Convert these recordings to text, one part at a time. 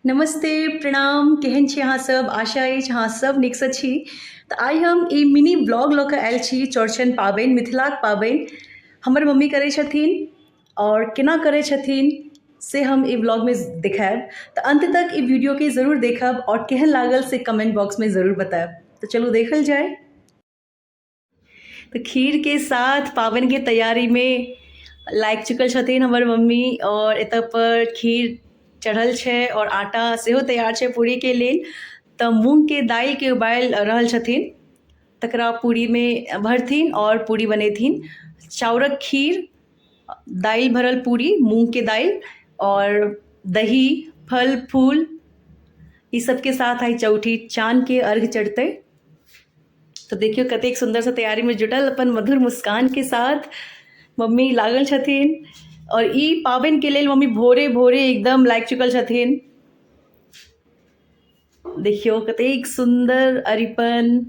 नमस्ते, प्रणाम। केहन छी अहाँ सब? आशा अछि अहाँ सब नीकसँ छी। तऽ आइ हम ई मिनी ब्लॉग लऽ कऽ आयल छी। चौड़चन पाबनि, मिथिलाक पाबनि हमर मम्मी करै छथिन आओर केना करै छथिन से हम ई ब्लॉगमे देखायब। तऽ अन्त तक ई वीडियोके जरूर देखब आओर केहन लागल से कमेंट बॉक्समे जरूर बतायब। तऽ चलू देखल जाय। तऽ खीरके साथ पाबनिके तैयारीमे लागि चुकल छथिन हमर मम्मी आओर एतऽ पर खीर चढ़ल छै आओर आटा सेहो तैयार छै पूरीके लेल। तऽ मूँगके दालिके उबालि रहल छथिन, तकरा पूरीमे भरथिन आओर पूरी बनेथिन। चाउरक खीर, दालि भरल पूरी, मूँगके दालि आओर दही, फल फूल, ई सबके साथ आइ चौठी चाँदके अर्घ चढ़तै। तऽ देखियौ कतेक सुन्दरसँ तैयारीमे जुटल अपन मधुर मुस्कानके साथ मम्मी लागल छथिन। आओर ई पाबनिके लेल मम्मी भोरे भोरे एकदम लागि चुकल छथिन। देखियौ कतेक सुन्दर अरिपन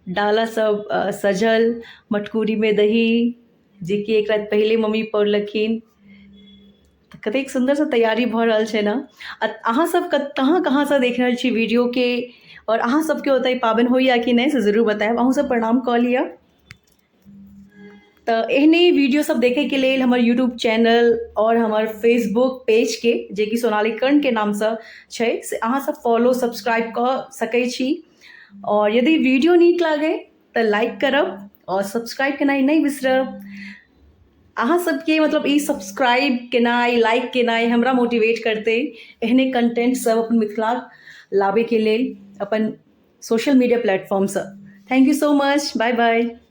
डाला सब सजल, मटकूरीमे दही जेकि एक राति पहिले मम्मी पौरलखिन। तऽ कतेक सुन्दरसँ तैयारी भऽ रहल छै ने। आ अहाँ सब कहाँ कहाँसँ देख रहल छी वीडियोके आओर अहाँ सबके ओतऽ ई पाबनि होइए कि नहि से जरूर बतायब। अहूँ सब प्रणाम कऽ लिअ। तऽ एहने वीडियो सब देखैके लेल हमर यूट्यूब चैनल आओर हमर फेसबुक पेजके, जेकि सोनाली कर्णके नामसँ छै, से अहाँ सब फॉलो सब्सक्राइब कऽ सकै छी। आओर यदि वीडियो नीक लागै तऽ लाइक करब आओर सब्सक्राइब केनाइ नहि बिसरब। अहाँ सबके मतलब ई सब्सक्राइब केनाइ, लाइक केनाइ हमरा मोटिवेट करतै एहने कंटेंट सब अपन मिथिला लाबैके लेल अपन सोशल मीडिया प्लेटफॉर्मसँ। Thank you so much, bye bye.